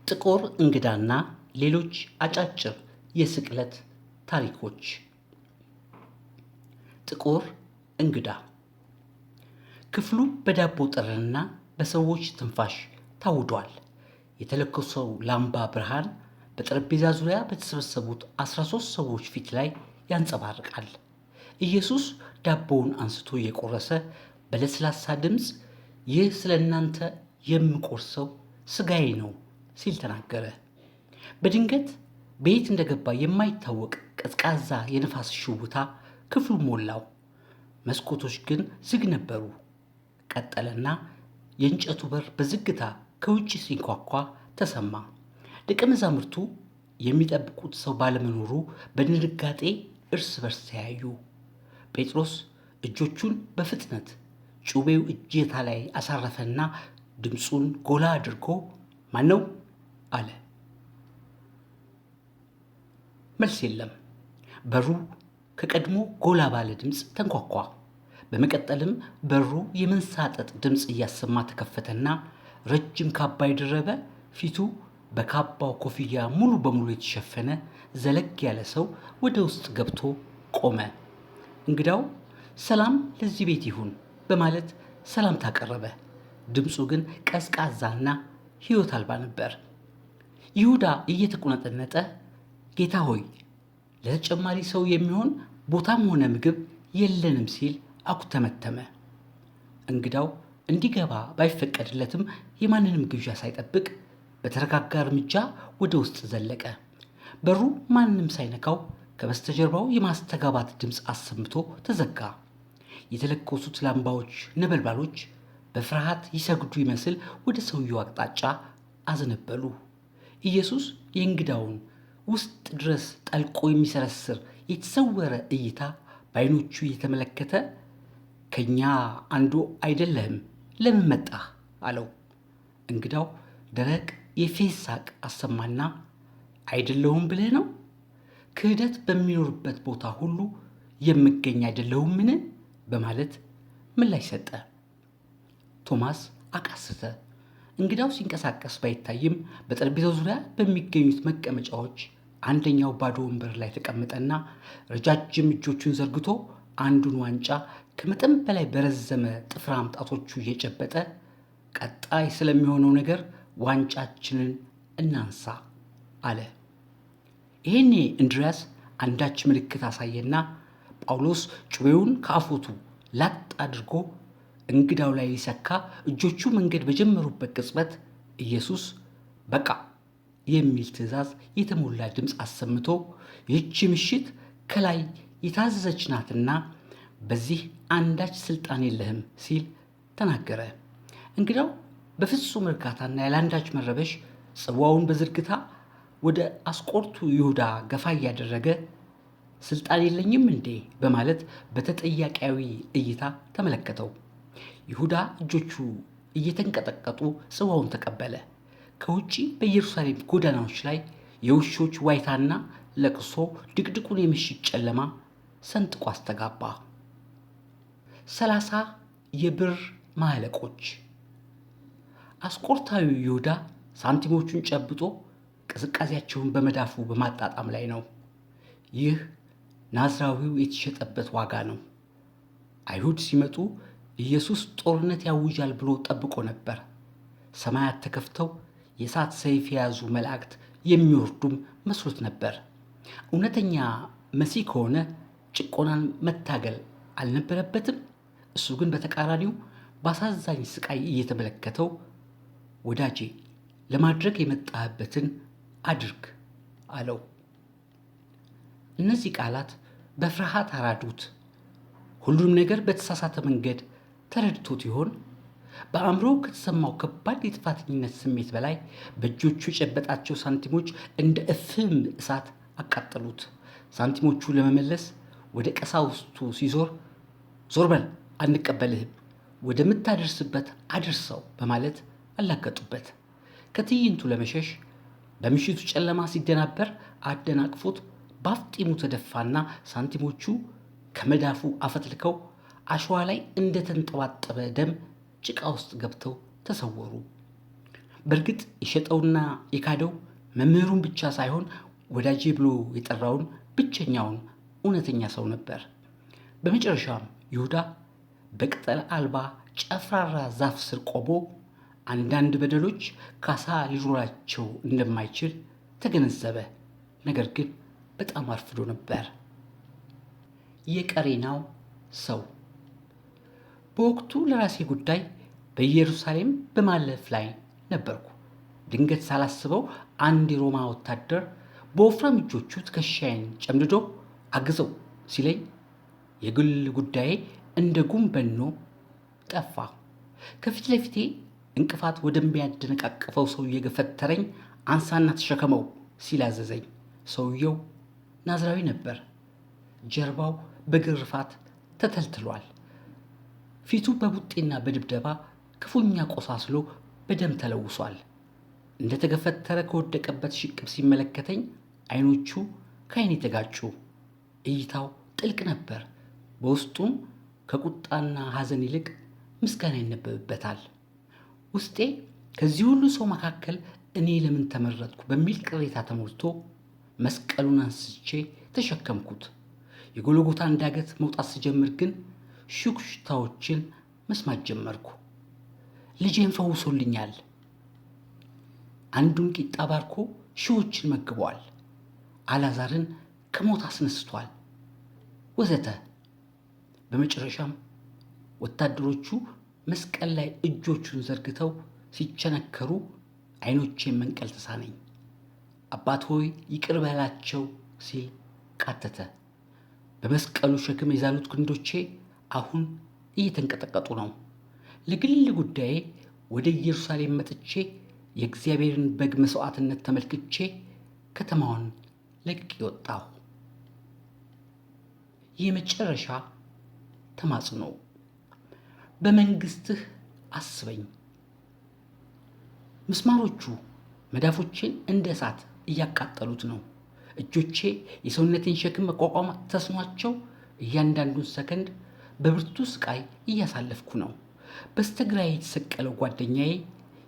ጥቁር እንግዳና ሌሎች አጫጭር የስቅለት ታሪኮች። ጥቁር እንግዳ። ክፍሉ በዳቦ ጠረንና በሰዎች ትንፋሽ ታውዷል። የተለኮሰው ላምባ ብርሃን በጠረጴዛ ዙሪያ በተሰበሰቡት 13 ሰዎች ፊት ላይ ያንጸባርቃል። ኢየሱስ ዳቦውን አንስቶ እየቆረሰ በለስላሳ ድምፅ "ይህ ስለ እናንተ የምቆርሰው ሥጋዬ ነው" ሲል ተናገረ። በድንገት በየት እንደገባ የማይታወቅ ቀዝቃዛ የነፋስ ሽውታ ክፍሉ ሞላው። መስኮቶች ግን ዝግ ነበሩ። ቀጠለና የእንጨቱ በር በዝግታ ከውጭ ሲንኳኳ ተሰማ። ደቀ መዛሙርቱ የሚጠብቁት ሰው ባለመኖሩ በድንጋጤ እርስ በርስ ተያዩ። ጴጥሮስ እጆቹን በፍጥነት ጩቤው እጀታ ላይ አሳረፈና ድምፁን ጎላ አድርጎ "ማነው?" አለ። መልስ የለም። በሩ ከቀድሞ ጎላ ባለ ድምፅ ተንኳኳ። በመቀጠልም በሩ የመንሳጠጥ ድምፅ እያሰማ ተከፈተና ረጅም ካባ የደረበ፣ ፊቱ በካባው ኮፍያ ሙሉ በሙሉ የተሸፈነ ዘለግ ያለ ሰው ወደ ውስጥ ገብቶ ቆመ። እንግዳው "ሰላም ለዚህ ቤት ይሁን" በማለት ሰላምታ አቀረበ። ድምፁ ግን ቀዝቃዛና ሕይወት አልባ ነበር። ይሁዳ እየተቁነጠነጠ "ጌታ ሆይ፣ ለተጨማሪ ሰው የሚሆን ቦታም ሆነ ምግብ የለንም" ሲል አኩተመተመ። እንግዳው እንዲገባ ባይፈቀድለትም የማንንም ግብዣ ሳይጠብቅ በተረጋጋ እርምጃ ወደ ውስጥ ዘለቀ። በሩ ማንም ሳይነካው ከበስተጀርባው የማስተጋባት ድምፅ አሰምቶ ተዘጋ። የተለኮሱት ላምባዎች ነበልባሎች በፍርሃት ይሰግዱ ይመስል ወደ ሰውየው አቅጣጫ አዘነበሉ። ኢየሱስ የእንግዳውን ውስጥ ድረስ ጠልቆ የሚሰረስር የተሰወረ እይታ በዓይኖቹ እየተመለከተ "ከኛ አንዱ አይደለህም፣ ለምን መጣህ?" አለው። እንግዳው ደረቅ የፌዝ ሳቅ አሰማና "አይደለሁም ብለህ ነው? ክህደት በሚኖርበት ቦታ ሁሉ የምገኝ አይደለሁምን?" በማለት ምላሽ ሰጠ። ቶማስ አቃሰተ። እንግዳው ሲንቀሳቀስ ባይታይም በጠረጴዛው ዙሪያ በሚገኙት መቀመጫዎች አንደኛው ባዶ ወንበር ላይ ተቀመጠና ረጃጅም እጆቹን ዘርግቶ አንዱን ዋንጫ ከመጠን በላይ በረዘመ ጥፍራም ጣቶቹ እየጨበጠ "ቀጣይ ስለሚሆነው ነገር ዋንጫችንን እናንሳ" አለ። ይሄኔ እንድርያስ አንዳች ምልክት አሳየና ጳውሎስ ጩቤውን ከአፎቱ ላጥ አድርጎ እንግዳው ላይ ሊሰካ እጆቹ መንገድ በጀመሩበት ቅጽበት ኢየሱስ "በቃ" የሚል ትእዛዝ የተሞላ ድምፅ አሰምቶ "ይህቺ ምሽት ከላይ የታዘዘች ናትና በዚህ አንዳች ስልጣን የለህም" ሲል ተናገረ። እንግዳው በፍጹም እርጋታና ያለአንዳች መረበሽ ጽዋውን በዝርግታ ወደ አስቆርቱ ይሁዳ ገፋ እያደረገ "ስልጣን የለኝም እንዴ?" በማለት በተጠያቂያዊ እይታ ተመለከተው። ይሁዳ እጆቹ እየተንቀጠቀጡ ጽዋውን ተቀበለ። ከውጪ በኢየሩሳሌም ጎዳናዎች ላይ የውሾች ዋይታና ለቅሶ ድቅድቁን የምሽት ጨለማ ሰንጥቆ አስተጋባ። 30 የብር ማለቆች። አስቆርታዊው ይሁዳ ሳንቲሞቹን ጨብጦ ቅዝቃዜያቸውን በመዳፉ በማጣጣም ላይ ነው። ይህ ናዝራዊው የተሸጠበት ዋጋ ነው። አይሁድ ሲመጡ ኢየሱስ ጦርነት ያውጃል ብሎ ጠብቆ ነበር። ሰማያት ተከፍተው የእሳት ሰይፍ የያዙ መላእክት የሚወርዱም መስሎት ነበር። እውነተኛ መሲህ ከሆነ ጭቆናን መታገል አልነበረበትም። እሱ ግን በተቃራኒው በአሳዛኝ ስቃይ እየተመለከተው "ወዳጄ፣ ለማድረግ የመጣህበትን አድርግ" አለው። እነዚህ ቃላት በፍርሃት አራዱት። ሁሉንም ነገር በተሳሳተ መንገድ ተረድቶት ይሆን? በአእምሮ ከተሰማው ከባድ የጥፋተኝነት ስሜት በላይ በእጆቹ የጨበጣቸው ሳንቲሞች እንደ እፍም እሳት አቃጠሉት። ሳንቲሞቹ ለመመለስ ወደ ቀሳውስቱ ሲዞር "ዞር በል፣ አንቀበልህም፣ ወደምታደርስበት አድርሰው" በማለት አላገጡበት። ከትዕይንቱ ለመሸሽ በምሽቱ ጨለማ ሲደናበር አደናቅፎት በአፍጢሙ ተደፋና ሳንቲሞቹ ከመዳፉ አፈትልከው አሸዋ ላይ እንደተንጠባጠበ ደም ጭቃ ውስጥ ገብተው ተሰወሩ። በእርግጥ የሸጠውና የካደው መምህሩን ብቻ ሳይሆን ወዳጄ ብሎ የጠራውን ብቸኛውን እውነተኛ ሰው ነበር። በመጨረሻም ይሁዳ በቅጠል አልባ ጨፍራራ ዛፍ ስር ቆሞ አንዳንድ በደሎች ካሳ ሊኖራቸው እንደማይችል ተገነዘበ። ነገር ግን በጣም አርፍዶ ነበር። የቀሬናው ሰው። በወቅቱ ለራሴ ጉዳይ በኢየሩሳሌም በማለፍ ላይ ነበርኩ። ድንገት ሳላስበው አንድ የሮማ ወታደር በወፍራም እጆቹ ትከሻዬን ጨምድዶ አግዘው ሲለኝ የግል ጉዳዬ እንደ ጉም በኖ ጠፋ። ከፊት ለፊቴ እንቅፋት ወደሚያደነቃቅፈው ሰውዬ ገፈተረኝ። አንሳና ተሸከመው ሲል አዘዘኝ። ሰውየው ናዝራዊ ነበር። ጀርባው በግርፋት ተተልትሏል። ፊቱ በቡጢና በድብደባ ክፉኛ ቆሳስሎ በደም ተለውሷል። እንደተገፈተረ ከወደቀበት ሽቅብ ሲመለከተኝ አይኖቹ ከአይኔ ተጋጩ። እይታው ጥልቅ ነበር። በውስጡም ከቁጣና ሐዘን ይልቅ ምስጋና ይነበብበታል። ውስጤ ከዚህ ሁሉ ሰው መካከል እኔ ለምን ተመረጥኩ በሚል ቅሬታ ተሞልቶ መስቀሉን አንስቼ ተሸከምኩት። የጎልጎታን ዳገት መውጣት ስጀምር ግን ሹክሹክታዎችን መስማት ጀመርኩ። ልጄን ፈውሶልኛል። አንዱን ቂጣ ባርኮ ሺዎችን መግቧል። አላዛርን ከሞት አስነስቷል፣ ወዘተ። በመጨረሻም ወታደሮቹ መስቀል ላይ እጆቹን ዘርግተው ሲቸነከሩ አይኖቼን መንቀል ተሳነኝ። አባት ሆይ ይቅር በላቸው ሲል ቃተተ። በመስቀሉ ሸክም የዛሉት ክንዶቼ አሁን እየተንቀጠቀጡ ነው። ለግል ጉዳዬ ወደ ኢየሩሳሌም መጥቼ የእግዚአብሔርን በግ መስዋዕትነት ተመልክቼ ከተማዋን ለቅቄ ወጣሁ። የመጨረሻ ተማጽኖ። በመንግስትህ አስበኝ። ምስማሮቹ መዳፎቼን እንደ እሳት እያቃጠሉት ነው። እጆቼ የሰውነቴን ሸክም መቋቋም ተስኗቸው እያንዳንዱን ሰከንድ በብርቱ ስቃይ እያሳለፍኩ ነው። በስተግራዬ የተሰቀለው ጓደኛዬ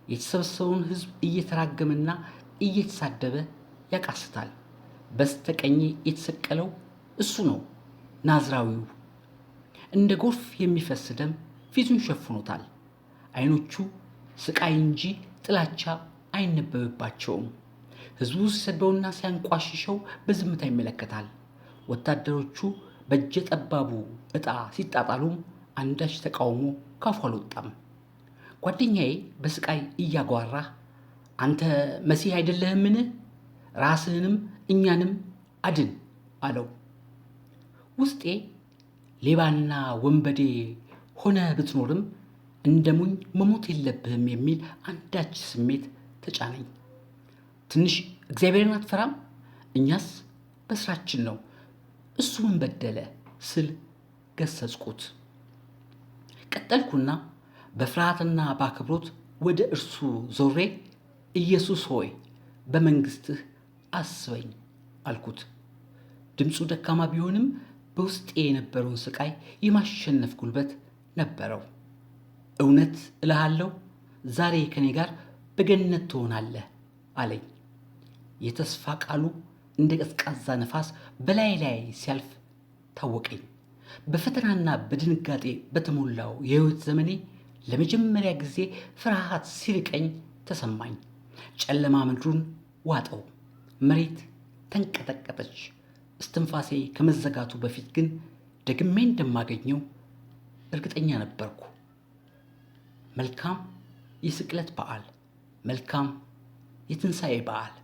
የተሰበሰበውን ሕዝብ እየተራገመና እየተሳደበ ያቃስታል። በስተቀኜ የተሰቀለው እሱ ነው፣ ናዝራዊው። እንደ ጎርፍ የሚፈስ ደም ፊቱን ሸፍኖታል። አይኖቹ ስቃይ እንጂ ጥላቻ አይነበብባቸውም። ሕዝቡ ሲሰድበውና ሲያንቋሽሸው በዝምታ ይመለከታል። ወታደሮቹ በእጀ ጠባቡ ዕጣ ሲጣጣሉም አንዳች ተቃውሞ ካፉ አልወጣም። ጓደኛዬ በስቃይ እያጓራ አንተ መሲህ አይደለህምን? ራስህንም እኛንም አድን አለው። ውስጤ ሌባና ወንበዴ ሆነ ብትኖርም እንደ ሞኝ መሞት የለብህም የሚል አንዳች ስሜት ተጫነኝ። ትንሽ እግዚአብሔርን አትፈራም? እኛስ በስራችን ነው፣ እሱ ምን በደለ ስል ገሰጽኩት። ቀጠልኩና በፍርሃትና በአክብሮት ወደ እርሱ ዞሬ ኢየሱስ ሆይ በመንግስትህ አስበኝ አልኩት። ድምፁ ደካማ ቢሆንም በውስጤ የነበረውን ስቃይ የማሸነፍ ጉልበት ነበረው። እውነት እልሃለሁ ዛሬ ከኔ ጋር በገነት ትሆናለህ አለኝ። የተስፋ ቃሉ እንደ ቀዝቃዛ ነፋስ በላይ ላይ ሲያልፍ ታወቀኝ። በፈተናና በድንጋጤ በተሞላው የሕይወት ዘመኔ ለመጀመሪያ ጊዜ ፍርሃት ሲርቀኝ ተሰማኝ። ጨለማ ምድሩን ዋጠው፣ መሬት ተንቀጠቀጠች። እስትንፋሴ ከመዘጋቱ በፊት ግን ደግሜ እንደማገኘው እርግጠኛ ነበርኩ። መልካም የስቅለት በዓል፣ መልካም የትንሣኤ በዓል።